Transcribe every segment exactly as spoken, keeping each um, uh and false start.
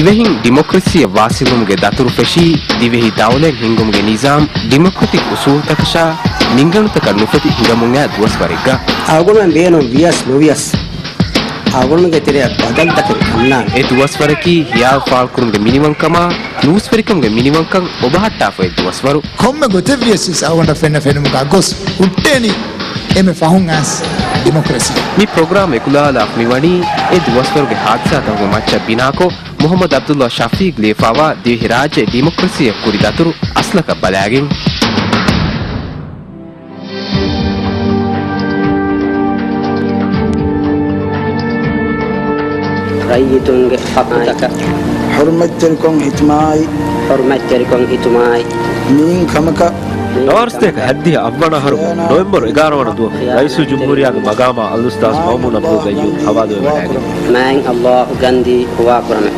ދިވެހިން ޑިމޮކްރަސީއަށް ވާސިލުވުމުގެ ދަތުރު ފެށީ، ދިވެހި ދައުލަތް ހިންގުމުގެ ނިޒާމް ޑިމޮކްރެޓިކް އުސޫލުތަކަށާ ނިންގަނޑުތަކަށް ނުފެތި ހިނގަމުން އައި ދުވަސްވަރެއްގަ. އަޅުގަނޑުމެން ބޭނުން ވިޔަސް ނުވިޔަސް، އަޅުގަނޑުމެންގެ ތެރެއަށް ބަދަލުތަކެއް އަންނާނެ. އެ ދުވަސްވަރަކީ ހިޔާލު ފާޅުކުރުމުގެ މިނިވަންކަމާ، ނޫސްވެރިކަމުގެ މިނިވަންކަން އޮބަހައްޓާފައި ދުވަސްވަރު. ކޮންމެ ގޮތެއްވިޔަސް އަޅުގަނޑަށް ފެންނަ ފެނުމުގަ ގޮސް ހުއްޓޭނީ އެންމެ ފަހުން އައިސް ޑިމޮކްރަސީ. މި ޕްރޮގްރާމް އެކުލަވާލާފަ މިވަނީ އެ ދުވަސްވަރުގެ ހާދިސާތަކުގެ މައްޗަށް ބިނާކޮށް، މުޙައްމަދު ޢަބްދުﷲ ޝަފީޤް ލިޔެފައިވާ ދިވެހި ރާއްޖެ ޑިމޮކްރަސީއަށް ކުރި ދަތުރު އަސްލަކަށް ބަލާގެން. ރައްޔިތުންގެ ޙައްޤުތަކަށް ޙުރުމަތްތެރިކޮށް ހިތުމާއި، ޙުރުމަތްތެރިކޮށް ހިތުމާއި، މިއިން ކަމަކަށް. ނަވާރަސަތޭކަ ހަތްދިހަ އަށްވަނަ އަހަރު ނޮވެމްބަރު އެގާރަ ވަނަ ދުވަހު ރައީސުލްޖުމްހޫރިއްޔާގެ މަގާމާ އަލްއުސްތާޛު މައުމޫން ޢަބްދުލް ޤައްޔޫމް ޙަވާލުވެވަޑައިގެން. މާތް ﷲ ގަންދީ ހުވާކުރަމެ.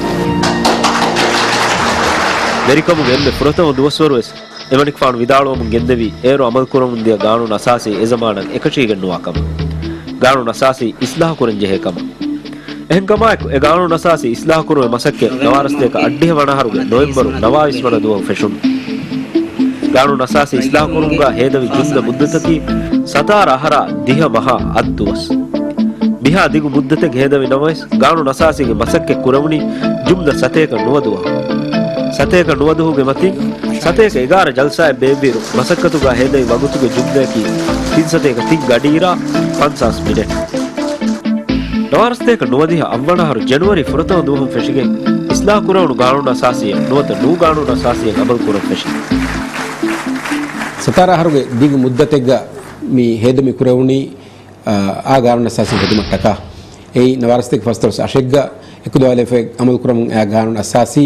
ވެރިކަމުގެ އެންމެ ފުރަތަމަ ދުވަސްވަރުވެސް އެމަނިކުފާނު ވިދާޅުވަމުން ގެންދެވީ، އޭރު ޢަމަލުކުރަމުންދިޔަ ޤާނޫނު އަސާސީ އެޒަމާނަށް އެކަށީގެންނުވާ ކަމަށް. ޤާނޫނު އަސާސީ އިޞްލާޙުކުރަންޖެހޭ ކަމަށް. އެހެންކަމާއެކު، އެ ޤާނޫނު އަސާސީ އިޞްލާޙުކުރުމުގެ މަސައްކަތް ނަވާރަސަތޭކަ އަށްޑިހަ ވަނަ އަހަރުގެ ނޮވެމްބަރު ނަވާވީސް ވަނަ ދުވަހު ފެށުނު. ޤާނޫނު އަސާސީ އިޞްލާޙުކުރުމުގަ ހޭދަވި ޖުމްލަ މުއްދަތަކީ ސަތާރަ އަހަރާ ދިހަ މަހާ އަށް ދުވަސް. މިހާ ދިގު މުއްދަތެއް ހޭދަވި ނަމަވެސް، ޤާނޫނު އަސާސީގެ މަސައްކަތް ކުރެވުނީ ޖުމްލަ ސަތޭކަ ނުވަ ދުވަހު. ސަތޭކަ ނުވަ ދުވަހުގެ މަތިން ސަތޭކަ އެގާރަ ޖަލްސާއެއް ބޭއްވިއިރު، މަސައްކަތުގަ ހޭދަވި ވަގުތުގެ ޖުމްލައަކީ ތިން ސަތޭކަ ތިން ގަޑިއިރާ ފަންސާސް މިނެޓް. ނަވާރަސަތޭކަ ނުވަދިހަ އަށްވަނަ އަހަރު ޖެނުއަރީ ފުރަތަމަ ދުވަހުން ފެށިގެން، އިޞްލާޙުކުރެވުނު ޤާނޫނު އަސާސީއަށް ނުވަތަ ނޫ ޤާނޫނު އަސާސީއަށް ޢަމަލުކުރަން ފެށި. ސަތާރަ އަހަރުގެ ދިގު މުއްދަތެއްގަ މި ހޭދަ މި ކުރެވުނީ، އާ، އާ ޤާނޫނު އަސާސީ ހެދުމަށްޓަކާ. އެއީ، ނަވާރަސަތޭކަ ފަސްދޮޅަސް އަށެއްގަ އެކުލަވާލެވިފައި ޢަމަލުކުރަމުން އައި ޤާނޫނު އަސާސީ،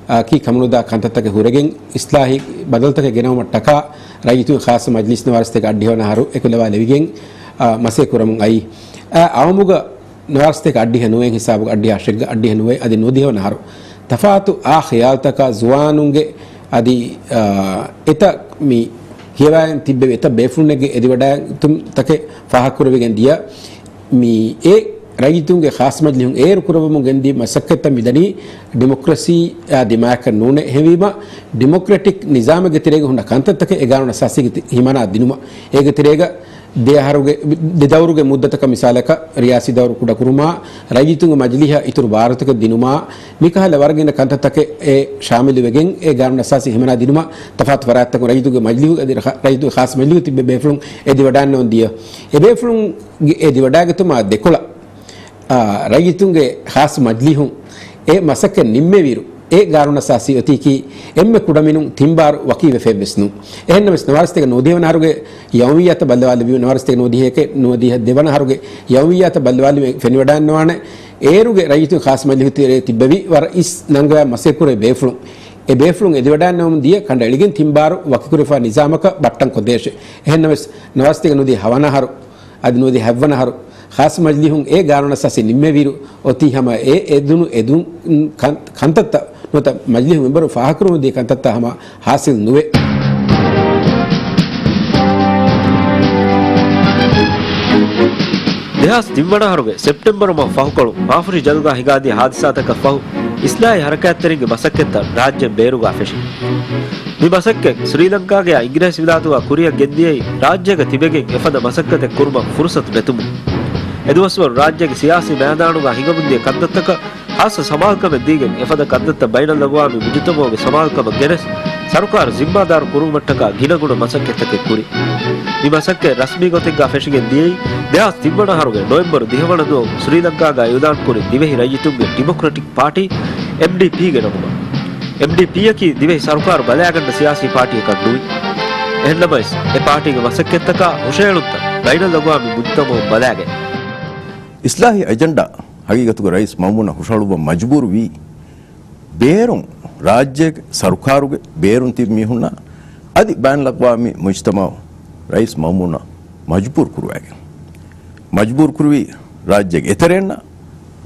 އާ، ކީ ކަމުނުދާ ކަންތައްތަކެއް ހުރެގެން، އިޞްލާޙީ ބަދަލުތަކެއް ގެނައުމަށްޓަކާ، ރައްޔިތުންގެ ޚާއްޞަ މަޖްލިސް ނަވާރަސަތޭކަ އަށްޑިހަ ވަނަ އަހަރު އެކުލަވާލެވިގެން، އާ، މަސައްކަތް ކުރަމުން އައީ. އާ، އައުމުގަ ނަވާރަސަތޭކަ އަށްޑިހަ ނުވައެއް ހިސާބުގަ އަށްޑިހަ އަށެއްގަ އަށްޑިހަ ނުވައެއް އަދި ނުވަދިހަ ވަނަ އަހަރު. ތަފާތު އާ ޚިޔާލުތަކާ ޒުވާނުންގެ އަދި، އާ، އެތައް މި ހިޔަވައިގެން ތިއްބެވި އެތައް ބޭފުޅުންނެއްގެ އެދިވަޑައިގަތުމުންތަކެއް ފާހަގަކުރެވިގެން ދިޔަ މި އެ ރައްޔިތުންގެ ޚާއްޞަ މަޖްލިހުން އޭރު ކުރައްވަމުން ގެންދިޔަ މަސައްކަތްތައް މިދަނީ ޑިމޮކްރަސީއާ ދިމާއަކަށް ނޫނޭ. އެހެންވީމަ، ޑިމޮކްރެޓިކް ނިޒާމެއްގެ ތެރޭގަ ހުންނަ ކަންތައްތަކެއް އެ ޤާނޫނު އަސާސީގެ ތި-، ހިމަނާ ދިނުމަށް. އޭގެ ތެރޭގަ ދެ އަހަރުގެ، ދެ ދައުރުގެ މުއްދަތަކަށް މިސާލަކަށް ރިޔާސީ ދައުރު ކުޑަކުރުމާ، ރައްޔިތުންގެ މަޖިލީހަށް އިތުރު ބާރުތަކެއް ދިނުމާ، މިކަހަލަ ވަރަށް ގިނަ ކަންތައްތަކެއް އެ ޝާމިލުވެގެން އެ ޤާނޫނު އަސާސީ ހިމަނާ ދިނުމަށް ތަފާތު ފަރާތްތަކުން ރައްޔިތުންގެ މަޖިލީހު އަދި ރަ-، ރައްޔިތުންގެ ޚާއްޞަ މަޖިލީހު ތިއްބެވި ބޭފުޅުން އެދިވަޑާންނަވަން ދިޔަ. އެ ބޭފުޅުންގެ އެދިވަޑާގަތުމާ ދެކޮޅަށް، އާ، ރައްޔިތުންގެ ޚާއްޞަ މަޖިލީހުން އެ މަސައްކަތް ނިންމެވިއިރު، އެ ޤާނޫނު އަސާސީ އޮތީކީ އެންމެ ކުޑަމިނުން ތިން ބާރު ވަކީވެފައެއްވެސް ނޫން. އެހެންނަމަވެސް، ނަވާރަސަތޭކަ ނުވަދިހަ ވަނަ އަހަރުގެ ޔައުމިއްޔާތަށް ބައްލަވާލެއްވި، ނަވާރަސަތޭކަ ނުވަދިހަ ދެވަނަ އަހަރުގެ، ނުވަދިހަ ދެވަނަ އަހަރުގެ ޔައުމިއްޔާތަށް ބައްލަވާލެވި ފެނިވަޑައިންނަވާނެ، އޭރުގެ ރައްޔިތުން ޚާއްޞަ މަޖިލީހުގެ ތެރޭ ތިއްބެވި ވަރަށް އިސް ނަންގަވާ މަސައްކަތް ކުރެވި ބޭފުޅުން، އެ ބޭފުޅުން އެދިވަޑާންނަވަމުން ދިޔަ ކަނޑައެޅިގެން ތިން ބާރު ވަކިކުރެވިފާ ނިޒާމަކަށް ބައްޓަން ކޮށްދޭށޭ. އެހެންނަމަވެސް، ނަވާރަސަތޭކަ ނުވަދިހަ ހަވަނަ އަހަރު އަދި ނުވަދިހަ ހަތްވަނަ އަހަރު ޚާއްޞަ މަޖިލީހުން އެ ޤާނޫނު އަސާސީ ނިންމެވިއިރު އޮތީ ހަމަ އެ އެދުނު އެދުން ކަން-، ކަންތައްތައް ނުވަތަ މަޖިލީހު މެމްބަރުން ފާހަގަކުރަމުން ދިޔަ ކަންތައްތައް ހަމަ ހާސިލް ނުވޭ. ދެހާސް ތިން ވަނަ އަހަރުގެ ސެޕްޓެމްބަރު މަހު ފަހުކޮޅު މާފުށި ޖަލުގާ ހިނގާދިޔަ ހާދިސާތަކަށް ފަހު، އިސްލާހީ ހަރަކާތްތެރިންގެ މަސައްކަތްތައް ރާއްޖޭން ބޭރުގާ ފެށި. މި މަސައްކަތް ސްރީލަންކާގެއާ އިނގިރޭސިވިލާތުގާ ކުރިއަށް ގެންދިޔައީ، ރާއްޖޭގަ ތިބެގެން އެފަދަ މަސައްކަތެއް ކުރުމަށް ފުރުސަތު ނެތުމުން. އެދުވަސްވަރު ރާއްޖޭގެ ސިޔާސީ މައިދާނުގާ ހިނގަމުންދިޔަ ކަންތައްތަކަށް ހާއްސަ ސަމާލުކަމެއް ދީގެން އެފަދަ ކަންތައްތައް ބައިނަލްއަގްވާމީ މުޖުތަމަޢުގެ ސަމާލުކަމަށް ގެނެސް، ސަރުކާރު ޒިންމާދާރު ކުރުވުމަށްޓަކާ ގިނަގުނަ މަސައްކަތްތަކެއް ކުރި. މި މަސައްކަތް ރަސްމީ ގޮތެއްގާ ފެށިގެން ދިޔައީ، ދެހާސް ތިން ވަނަ އަހަރުގެ ނޮވެމްބަރު ދިހަ ވަނަ ދުވަހު ސްރީލަންކާގާ އިޢުލާން ކުރި ދިވެހި ރައްޔިތުންގެ ޑިމޮކްރެޓިކް ޕާޓީ، އެމްޑީޕީގެ ނަމުގަ. އެމްޑީޕީއަކީ ދިވެހި ސަރުކާރު ބަލައިގަންނަ ސިޔާސީ ޕާޓީއަކަށް ނުވި. އެހެންނަމަވެސް، އެ ޕާޓީގެ މަސައްކަތްތަކާ ހުށައެޅުންތައް ބައިނަލްއަގްވާމީ މުޖުތަމަޢުން ބަލާގަތް. އިސްލާހީ އެޖެންޑާ ހަގީގަތުގަ ރައީސް މައުމޫނަށް ހުށަހަޅުއްވަން މަޖުބޫރުވީ، ބޭރުން ރާއްޖޭގެ ސަރުކާރުގެ ބޭރުން ތިބި މީހުންނާ އަދި ބައިނަލްއަގްވާމީ މުޖުތަމަޢު ރައީސް މައުމޫނަށް މަޖުބޫރު ކުރުވައިގެން. މަޖުބޫރު ކުރުވީ ރާއްޖޭގެ އެތެރެއިންނާ،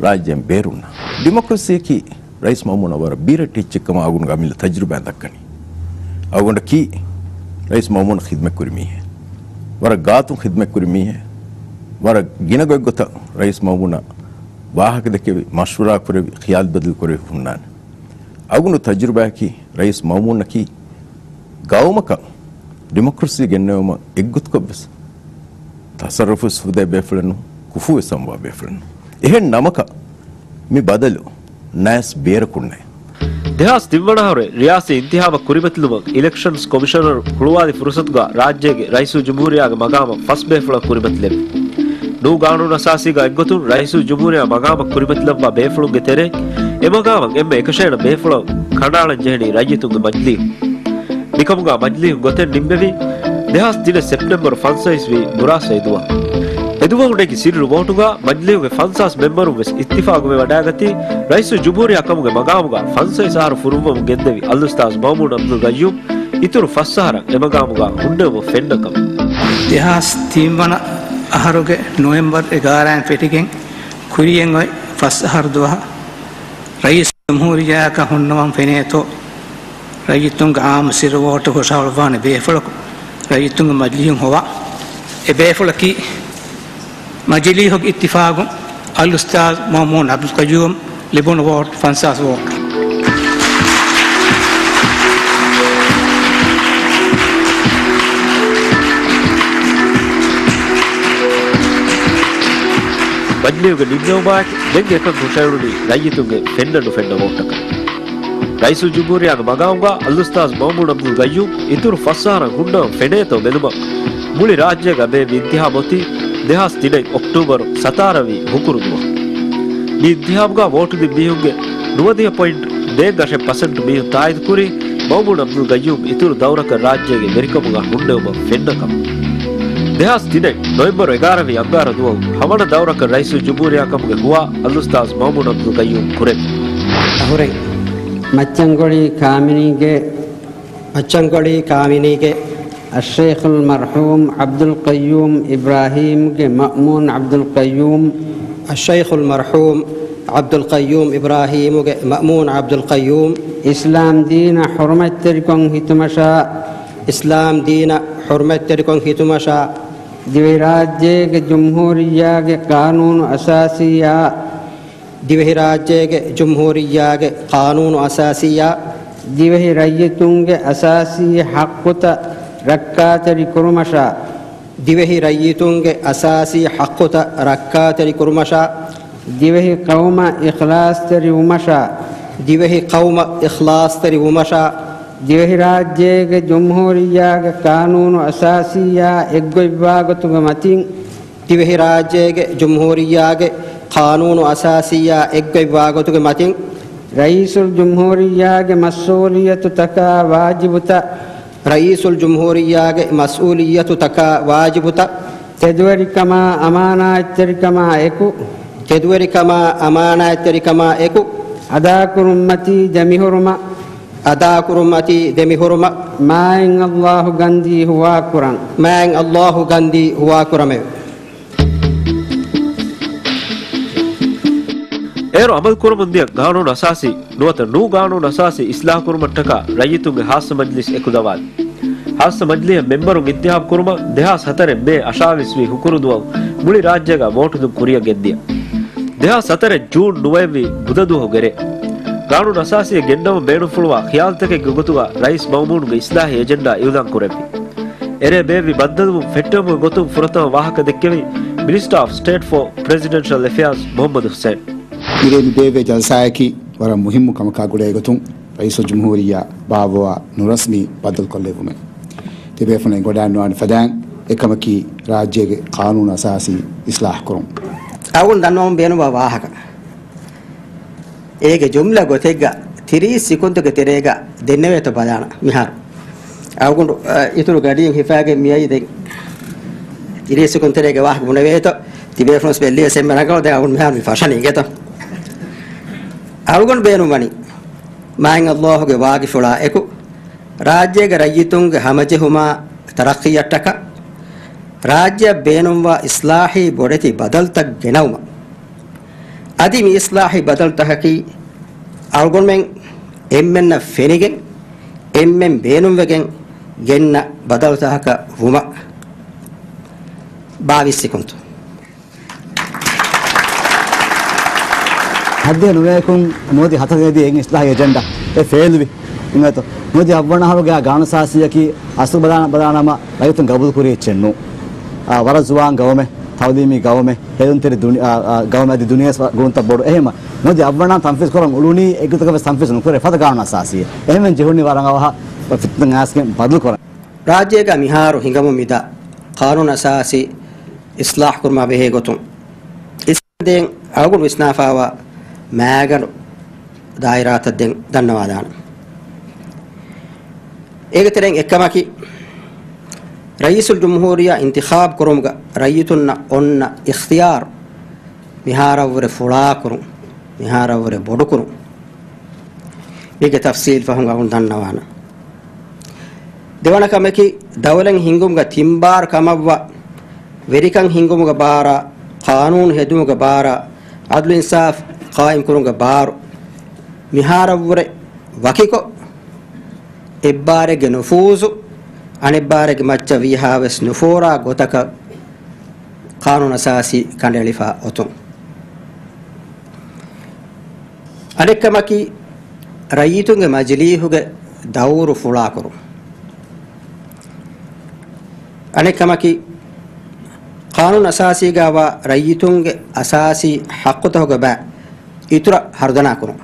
ރާއްޖޭން ބޭރުންނާ. ޑިމޮކްރަސީއަކީ ރައީސް މައުމޫނަށް ވަރަށް ބީރައްޓެއްޗެއްކަމަށް އަޅުގަނޑުގެ އަމިއްލަ ތަޖުރިބާއިން ދައްކަނީ. އަޅުގަނޑަކީ ރައީސް މައުމޫނަށް ޚިދުމަތްކުރި މީހެއް. ވަރަށް ގާތުން ޚިދުމަތްކުރި މީހެއް. ވަރަށް ގިނަ ގޮތްގޮތަށް ރައީސް މައުމޫނަށް ވާހަކަ ދެކެވި، މަޝްވަރާ ކުރެވި، ޚިޔާލު ބަދަލު ކުރެވި ހުންނާނެ. އަގުނޑު ތަޖުރިބާއަކީ ރައީސް މައުމޫނަކީ ގައުމަކަށް ޑިމޮކްރަސީ ގެންނެވުމަށް އެއްގޮތަކަށްވެސް ތަސައްރަފުވެސް ހުރި ބޭފުޅެއް ނޫން، ކުފޫވެސް އަންވާ ބޭފުޅެއް ނޫން. އެހެން ނަމަކަށް މި ބަދަލު ނަޔަސް ބޭރަކުންނޭ. ދެހާސް ތިން ވަނަ އަހަރު ރިޔާސީ އިންތިހާބަށް ކުރިމަތިލުމަށް އިލެކްޝަންސް ކޮމިޝަނަރު ހުޅުވާލި ފުރުސަތުގަ ރާއްޖޭގެ ރައީސުލްޖުމްހޫރިއްޔާގެ މަގާމަށް ފަސް ބޭފުޅަށް ކުރިމަތިލެވި. ނޫ ގާނޫނު އަސާސީގަ އެއްގޮތުން ރައީސުލްޖުމްހޫރިއްޔާ މަގާމަށް ކުރިމަތިލައްވާ ބޭފުޅުންގެ ތެރެއިން އެ މަގާމަށް އެންމެ އެކަށައިނަ ބޭފުޅަށް ކަނޑައަޅަން ޖެހެނީ ރައްޔިތުންގެ މަޖިލީހުން. މިކަމުގަ މަޖިލީހުން ގޮތެއް ނިންމެވީ ދެހާސް ތިނެއް ސެޕްޓެމްބަރު ފަންސަވީސް ވީ ބުރާސް އެދުވަހު. އެދުވަހު ނެގި ސިއްރު ވޯޓުގަ މަޖިލީހުގެ ފަންސާސް މެމްބަރުން ވެސް އިއްތިފާގުވެ ވަޑައިގަތީ، ރައީސުލްޖުމްހޫރިއްޔާ ކަމުގެ މަގާމުގަ ފަންސަވީސް އަހަރު ފުރުއްވަމުން ގެންދެވި އަލްއުސްތާޒް މައުމޫން އަބްދުލް ގައްޔޫމް އިތުރު ފަސް އަހަރަށް އެ މަގާމުގަ ހުންނެވުމަށް ފެންނަ ކަމަށް. ދެހާސް ތިން ވަނަ އަހަރުގެ ނޮވެމްބަރު އެގާރައިން ފެށިގެން ކުރިޔަށް އޮތް ފަސް އަހަރު ދުވަހަށް ރައީސް ޖުމްހޫރިއްޔާއަކަށް ހުންނަވަން ފެނޭތޯ، ރައްޔިތުންގެ އާއްމު ސިއްރު ވޯޓު ހުށަހަޅުއްވާނެ ބޭފުޅަކު ރައްޔިތުންގެ މަޖިލީހުން ހޮވާ. އެ ބޭފުޅަކީ މަޖިލީހުގެ އިއްތިފާގުން އަލްއުސްތާޒް މައުމޫން އަބްދުލް ގައްޔޫމް، ލިބުނު ވޯޓް ފަންސާސް ވޯޓް. މަޖިލީހުގެ ނިންމެވުމާއެކު ދެން އެކަން ހުށައެޅުނީ ރައްޔިތުންގެ ފެންނަ ނުފެންނަ ވޯޓްތަކަށް. ރައީސުލްޖުމްހޫރިއްޔާގެ މަގާމުގަ އަލްއުސްތާޒް މައުމޫން އަބްދުލް ގައްޔޫމް އިތުރު ފަސް އަހަރަށް ހުންނަވަން ފެނޭތޯ ބެލުމަށް މުޅި ރާއްޖޭގަ ބޭއްވި އިންތިހާބު އޮތީ ދެހާސް ތިނެއް އޮކްޓޫބަރު ސަތާރަ ވީ ހުކުރު ދުވަހު. މި އިންތިހާބުގަ ވޯޓު ދިން މީހުންގެ ނުވަދިހަ ޕޮއިންޓް ދޭއް އަށެއް ޕަސެންޓް މީހުން ތާއީދުކުރީ މައުމޫން އަބްދުލް ގައްޔޫމް އިތުރު ދައުރަކަށް ރާއްޖޭގެ ވެރިކަމުގަ ހުންނެވުމަށް ފެންނަ ކަމަށް. ދެހާސް ތިނެއް ނޮވެމްބަރު އެގާރަ ވީ އަންގާރަ ދުވަހު ހަވަނަ ދައުރަކަށް ރައީސުލްޖުމްހޫރިއްޔާ ކަމުގެ ހުވާ އަލްއުސްތާޒް މައުމޫން އަބްދުލް ގައްޔޫމް ކުރެއްވި. އަހުރެން މައްޗަންގޮޅީ ކާމިނީގެ، މައްޗަންގޮޅީ ކާމިނީގެ އައްޝައިޚުލް މަރްޙޫމް ޢަބްދުލް ޤައްޔޫމް އިބްރާހީމްގެ މައުމޫން ޢަބްދުލް ޤައްޔޫމް، އައްޝައިޚުލް މަރްޙޫމް ޢަބްދުލް ޤައްޔޫމް އިބްރާހީމުގެ މައުމޫން ޢަބްދުލް ޤައްޔޫމް، އިސްލާމް ދީނަށް ޙުރުމަތްތެރިކޮށް ހިތުމަށާ، އިސްލާމް ދީނަށް ޙުރުމަތްތެރިކޮށް ހިތުމަށާ، ދިވެހިރާއްޖޭގެ ޖުމްހޫރިއްޔާގެ ޤާނޫނު އަސާސީއާ، ދިވެހިރާއްޖޭގެ ޖުމްހޫރިއްޔާގެ ޤާނޫނު އަސާސީއާ، ދިވެހި ރައްޔިތުންގެ އަސާސީ ޙައްޤުތައް ރައްކާތެރި ކުރުމަށާ، ދިވެހި ރައްޔިތުންގެ އަސާސީ ޙައްޤުތައް ރައްކާތެރި ކުރުމަށާ، ދިވެހި ޤައުމަށް އިޚްލާޞްތެރި ވުމަށާ، ދިވެހި ޤައުމަށް އިޚްލާޞްތެރި ވުމަށާ، ދިވެހިރާއްޖޭގެ ޖުމްހޫރިއްޔާގެ ޤާނޫނު އަސާސީއާ އެއްގޮތްވާގޮތުގެ މަތިން، ދިވެހިރާއްޖޭގެ ޖުމްހޫރިއްޔާގެ ޤާނޫނު އަސާސީއާ އެއްގޮތްވާގޮތުގެ މަތިން، ރައީސުލްޖުމްހޫރިއްޔާގެ މަސްއޫލިއްޔަތުތަކާ ވާޖިބުތައް، ރައީސުލްޖުމްހޫރިއްޔާގެ މަސްއޫލިއްޔަތުތަކާ ވާޖިބުތައް، ތެދުވެރިކަމާ އަމާނާތްތެރިކަމާ އެކު، ތެދުވެރިކަމާ އަމާނާތްތެރިކަމާ އެކު، އަދާކުރުންމަތީ ދެމިހުރުމަށް، އަދާކުރުންމަތީ ދެމިހުރުމަށް، މާތް ﷲ ގަންދީ ހުވާކުރަން، މާތް ﷲ ގަންދީ ހުވާކުރަމެވެ. އޭރު އަމަލުކުރަމުން ދިޔަ ގާނޫނު އަސާސީ ނުވަތަ ނޫ ގާނޫނު އަސާސީ އިސްލާހުކުރުމަށްޓަކާ ރައްޔިތުންގެ ހާއްސަ މަޖިލިސް އެކުލަވާލި. ހާއްސަ މަޖިލީހަށް މެމްބަރުން އިންތިހާބު ކުރުމަށް ދެހާސް ހަތަރެއް މޭ އަށާވީސް ވީ ހުކުރު ދުވަހު މުޅި ރާއްޖޭގަ ވޯޓު ދިން ކުރިއަށް ގެންދިޔަ. ދެހާސް ހަތަރެއް ޖޫން ނުވައެއް ވީ ބުދަ ދުވަހު ގެރެ. ގާނޫނު އަސާސީއަށް ގެންނަވަން ބޭނުންފުޅުވާ ޚިޔާލުތަކެއްގެ ގޮތުގަ ރައީސް މައުމޫނުގެ އިސްލާހީ އެޖެންޑާ އިއުލާން ކުރެއްވި. އެރޭ ބޭއްވި ބައްދަލުވުން ފެއްޓެވުމުގެ ގޮތުން ފުރަތަމަ ވާހަކަ ދެއްކެވީ މިނިސްޓާ އޮފް ސްޓޭޓް ފޯ ޕްރެޒިޑެންޝަލް އެފެއާޒް މުޙައްމަދު ޙުސެން. މިރޭ މި ބޭއްވޭ ޖަލްސާއަކީ ވަރަށް މުހިއްމު ކަމަކާ ގުޅޭގޮތުން ރައީސުލްޖުމްހޫރިއްޔާ ބާއްވަވާ ނުރަސްމީ ބައްދަލުކޮށްލެއްވުމެއް. ތިބޭފުޅުން އެނގިވަޑައިގަންނަވާނެ ފަދައިން އެކަމަކީ ރާއްޖޭގެ ޤާނޫނު އަސާސީ އިސްލާހުކުރުން. އަޅުގަނޑު ދަންނަވަން ބޭނުންވާ ވާހަކަ. އޭގެ ޖުމްލަ ގޮތެއްގަ ތިރީސް ސިކުންތުގެ ތެރޭގަ ދެންނެވޭތޯ ބަލާނަ މިހާރު. އަޅުގަނޑު، އަ، އިތުރު ގަޑިއެއް ހިފާގެން މިއައީ ދެން. ތިރީސް ސިކުން ތެރޭގެ ވާހަކަ ބުނެވޭތޯ. ތިބޭފުޅުން ވެއްލިވެސް އެންމެ ރަނގަޅު. ދެން އަޅުގަނޑު މިހާރު މި ފަށަނީ އިނގޭތޯ. އަޅުގަނޑު ބޭނުންވަނީ މާތް ﷲ ގެ ވާގިފުޅާ އެކު، ރާއްޖޭގެ ރައްޔިތުންގެ ހަމަޖެހުމާ ތަރައްޤީއަށްޓަކާ، ރާއްޖެއަށް ބޭނުންވާ އިސްލާހީ ބޮޑެތި ބަދަލުތައް ގެނައުމަށް. އަދި މި އިސްލާހީ ބަދަލުތަކަކީ އަޅުގަނޑުމެން އެންމެންނަށް ފެނިގެން، އެންމެން ބޭނުންވެގެން ގެންނަ ބަދަލުތަކަކަށް ވުމަށް. ބާވީސް ސިކުންތު. ހައްދިހަ ނުވައަކުން ނުވަދިހަ ހަތަރު އެދި އިސްލާހީ އެޖެންޑާ. އެ ފޭލުވި. އިނގޭތޯ؟ ނުވަދިހަ އަށްވަނަ އަހަރުގެ އާ ގާނޫނު އަސާސީއަކީ އަސްލު ބަލާ-، ބަލާނަމަ ރައްޔިތުން ގަބޫލު ކުރި އެއްޗެއް ނޫން. އާ، ވަރަށް ޒުވާން ގައުމެއް، ތައުލީމީ ގައުމެއް، ހެޔޮންތެރި ދުނި-، އާ، އާ، ގައުމެއް އަދި ދުނިޔެ ގުންތައް ބޮޑު. އެހެންމަ ނުވަދިހަ އަށްވަނަ ތަންފީޒު ކުރަން އުޅުނީ އެގޮތަކަށް ވެސް ތަންފީޒު ނުކުރޭ ފަދަ ގާނޫނު އަސާސީއެއް. އެހެންވެ ޖެހުނީ ވަރަށް އަވަހަށް ފިތުނަ އައިސްގެން ބަދަލު ކުރަން. ރާއްޖޭގަ މިހާރު ހިނގަމުން މިދާ ޤާނޫނު އަސާސީ އިސްލާހް ކުރުމާ ބެހޭ ގޮތުން އިސް-، ދެން އަޅުގަނޑު ވިސްނާފާވާ މާގަނޑު ދާއިރާތައް ދެން ދަންނަވާލާނަން. އޭގެ ތެރެއިން އެއްކަމަކީ، ރައީސުލް ޖުމްހޫރިއްޔާ އިންތިޚާބު ކުރުމުގަ ރައްޔިތުންނަށް އޮންނަ އިޚްތިޔާރު މިހާރަށްވުރެ ފުޅާކުރުން، މިހާރަށްވުރެ ބޮޑުކުރުން. މީގެ ތަފްސީލް ފަހުން އަޅުގަނޑު ދަންނަވާނަން. ދެވަނަ ކަމަކީ، ދައުލަތް ހިންގުމުގަ ތިން ބާރު ކަމަށްވާ ވެރިކަން ހިންގުމުގެ ބާރާ، ޤާނޫނު ހެދުމުގެ ބާރާ، ޢަދްލު އިންސާފް ޤާއިމް ކުރުމުގެ ބާރު، މިހާރަށްވުރެ ވަކިކޮށް، އެއްބާރެއްގެ ނުފޫޒު އަނެއްބާރެއްގެ މައްޗަށް ވީހާވެސް ނުފޯރާ ގޮތަކަށް ޤާނޫނު އަސާސީ ކަނޑައެޅިފަ އޮތުން. އަނެއްކަމަކީ، ރައްޔިތުންގެ މަޖިލީހުގެ ދައުރު ފުޅާކުރުން. އަނެއްކަމަކީ، ޤާނޫނު އަސާސީގައިވާ ރައްޔިތުންގެ އަސާސީ ޙައްޤުތަކުގެ ބައި އިތުރަށް ހަރުދަނާކުރުން.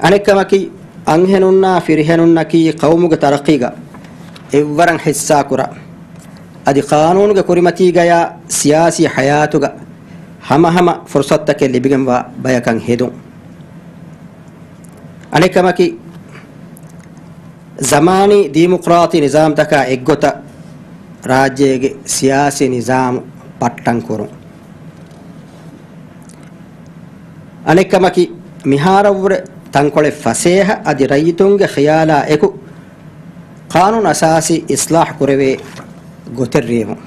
އަނެއްކަމަކީ، އަންހެނުންނާ ފިރިހެނުންނަކީ ޤައުމުގެ ތަރައްޤީގަ އެއްވަރަށް ޙިއްޞާކުރާ، އަދި ޤާނޫނުގެ ކުރިމަތީގަޔާ ސިޔާސީ ޙަޔާތުގަ ހަމަހަމަ ފުރުޞަތުތަކެއް ލިބިގެންވާ ބަޔަކަށް ހެދުން. އަނެއްކަމަކީ، ޒަމާނީ ދީމޮކްރާތީ ނިޒާމްތަކާ އެއްގޮތަށް ރާއްޖޭގެ ސިޔާސީ ނިޒާމު ޕައްޓަން ކުރުން. އަނެއްކަމަކީ، މިހާރަށްވުރެ ތަންކޮޅެއް ފަސޭހަ އަދި ރައްޔިތުންގެ ޚިޔާލާ އެކު ޤާނޫނު އަސާސީ އިސްލާހް ކުރެވޭ ގޮތެއް ރޭވުން.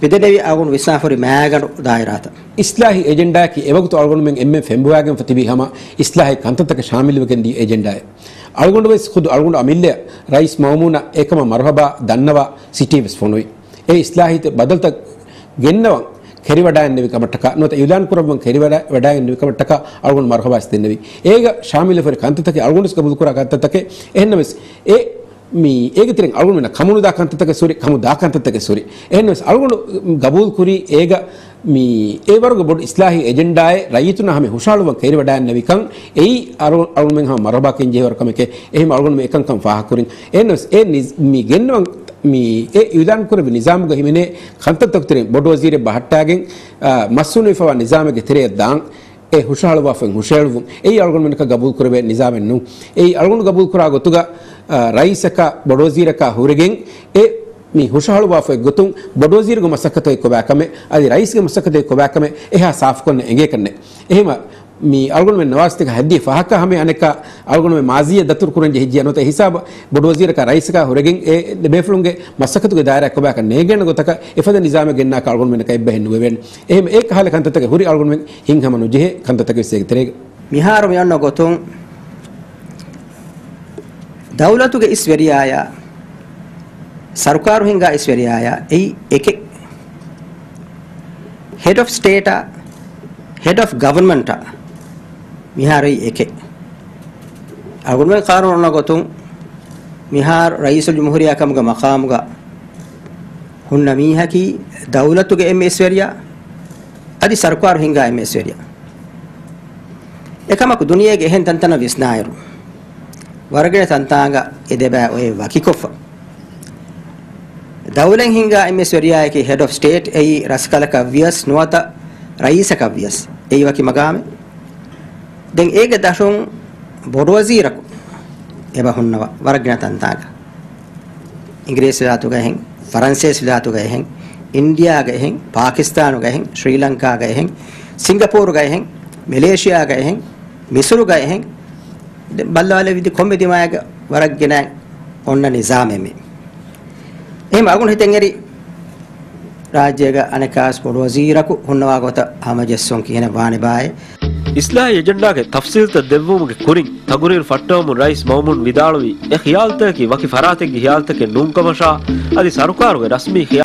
މިދެންނެވީ އަޅުގަނޑު ވިސްނާފަހުރި މާގަނޑު ދާއިރާތައް. އިސްލާހީ އެޖެންޑާއަކީ އެވަގުތު އަޅުގަނޑުމެން އެންމެން ފެންބޮވާގެންފަ ތިބި ހަމަ އިސްލާހީ ކަންތައްތަކަށް ޝާމިލުވެގެން ދިޔަ އެޖެންޑާއެއް. އަޅުގަނޑު ވެސް ޚުދު އަޅުގަނޑު އަމިއްލައަށް ރައީސް މައުމޫނަށް އެކަމަށް މަރުޙަބާ ދަންނަވާ ސިޓީ ވެސް ފޮނުވި. އެ އިސްލާހީ ބަދަލުތައް ގެންނަވަން ކެރިވަޑައިންނެވި ކަމަށްޓަކާ ނުވަތަ އިޢުލާން ކުރައްވަން ކެރިވަޑަ-، ވަޑައިގެންނެވި ކަމަށްޓަކާ އަޅުގަނޑު މަރުޙަބާ ވެސް ދެންނެވި. އޭގަ ޝާމިލުވެފަހުރި ކަންތައްތަކެއް އަޅުގަނޑު ވެސް ގަބޫލުކުރާ ކަންތައްތަކެއް. އެހެންނަމަވެސް އެ މި އޭގެ ތެރެއިން އަޅުގަނޑުމެންނަށް ކަމުނުދާ ކަންތައްތަކެއް ސުރި، ކަމުދާ ކަންތައްތަކެއް ސުރި. އެހެންނަމަވެސް އަޅުގަނޑު ގަބޫލު ކުރީ އޭގަ މި އެވަރުގެ ބޮޑު އިސްލާހީ އެޖެންޑާއެއް ރައްޔިތުންނާ ހަމަ ހުށަހަޅުވަން ކެރިވަޑައިންނެވިކަން އެއީ އަޅު-، އަޅުގަނޑުމެން ހަމަ މަރުޙަބާ ކިޔަންޖެހޭވަރު ކަމެކޭ. އެހެން އަޅުގަނޑުމެން އެކަންކަން ފާހަގަކުރިން. އެހެންނަމަވެސް އެ ނިޒް-، މި ގެންނަވަން މި އެ އިޢުލާން ކުރެއްވި ނިޒާމުގަ ހިމެނޭ ކަންތައްތަކުގެ ތެރެއިން ބޮޑު ވަޒީރެއް ބަހައްޓާގެން، އާ، މަސްއޫލުވެފަވާ ނިޒާމެއްގެ ތެރެއަށް ދާން. އެ ހުށަހަޅުވާފައި ހުށަހެޅުވުން އެއީ އަޅުގަނޑުމެންނަކަށް ގަބޫލުކުރެވޭ ނިޒާމެއް ނޫން. އެއީ އަޅުގަނޑު ގަބޫލުކުރާ ގޮތުގަ، އާ، ރައީސަކާ ބޮޑުވަޒީރަކާ ހުރެގެން އެ މި ހުށަހަޅުވާފައި ގޮތުން ބޮޑުވަޒީރުގެ މަސައްކަތެއް ކޮބާކަމެއް އަދި ރައީސްގެ މަސައްކަތެއް ކޮބާކަމެއް އެހާ ސާފުކޮށްނެ އެނގޭކަންނެ. އެހެމަ މި އަޅުގަނޑުމެން ނަވާސްތިކަ ހައްދީ ފަހަކަށް ހަމަ އަނެކާ އަޅުގަނޑުމެން މާޒީއަށް ދަތުރު ކުރަން ޖެހިއްޖެ ނުވަތަ ހިސާބަ ބޮޑުވަޒީރަކާ ރައީސަކާ ހުރެގެން އެ ބޭފުޅުންގެ މަސައްކަތުގެ ދާއިރާ ކޮބާކަށް ނޭނގޭނެ ގޮތަކަށް އެފަދަ ނިޒާމެއް ގެންނާކަށް އަޅުގަނޑުމެންނަކަށް އެއްބަހެއް ނުވެވޭނެ. އެހެމަ އެ ކަހަލަ ކަންތައްތަކެއް ހުރި އަޅުގަނޑުމެން ހިންހަމަ ނުޖެހޭ ކަންތައްތަކެއް ވެސް އޭގެ ތެރޭގަ. މިހާރު މި އޮންނަ ގޮތުން ދައުލަތުގެ އިސްވެރިޔާޔާ، ސަރުކާރު ހިންގާ އިސްވެރިޔާޔާ އެއީ އެކެއް. ހެޑް އޮފް ސްޓޭޓާ، ހެޑް އޮފް ގަވަރމަންޓާ މިހާރު އެއީ އެކެއް. އަޅުގަނޑުމެން ޤާނޫނު އޮންނަ ގޮތުން މިހާރު ރައީސުލް ޖުމްހޫރިއްޔާ ކަމުގެ މަޤާމުގަ ހުންނަ މީހަކީ ދައުލަތުގެ އެންމެ އިސްވެރިޔާ، އަދި ސަރުކާރު ހިންގާ އެންމެ އިސްވެރިޔާ. އެކަމަކު ދުނިޔޭގެ އެހެން ތަންތަނަށް ވިސްނާއިރު، ވަރަށް ގިނަ ތަންތާނގަ އެ ދެބައި އޮތް ވަކިކޮށްފަ. ދައުލަތް ހިންގާ އެންމެ އިސްވެރިޔާއަކީ ހެޑް އޮފް ސްޓޭޓް އެއީ ރަސްކަލަކަށް ވިޔަސް ނުވަތަ ރައީސަކަށް ވިޔަސް އެއީ ވަކި މަގާމެއް. ދެން އޭގެ ދަށުން ބޮޑުވަޒީރަކު އެބަ ހުންނަވަ ވަރަށް ގިނަ ތަންތާނގަ. އިނގިރޭސި ވިލާތުގަ އެހެން، ފަރަންސޭސި ވިލާތުގަ އެހެން، އިންޑިޔާގަ އެހެން، ޕާކިސްތާނުގަ އެހެން، ޝްރީލަންކާގަ އެހެން، ސިންގަޕޫރުގަ އެހެން، މެލޭޝިޔާގަ އެހެން، މިސުރުގަ އެހެން. ދެން ބައްލަވާލެވިދި ކޮންމެ ދިމާޔަކަށް ވަރަށް ގިނަ އޮންނަ ނިޒާމެއް މި. އެހެން އަޅުގަނޑު ހިތަށް އެރި ރާއްޖޭގަ އަނެއްކާވެސް ބޮޑުވަޒީރަކު ހުންނަވާ ގޮތަށް ހަމަޖެއްސުން ކިހިނެއް ވާނެބާއޭ؟ އިސްލާހީ އެޖެންޑާގެ ތަފްސީލްތައް ދެއްވުމުގެ ކުރިން ތަގުރީރު ފައްޓަވަމުން ރައީސް މައުމޫން ވިދާޅުވީ، އެ ޚިޔާލުތަކަކީ ވަކި ފަރާތެއްގެ ޚިޔާލުތަކެއް ނޫންކަމަށާ، އަދި ސަރުކާރުގެ ރަސްމީ ޚިޔާ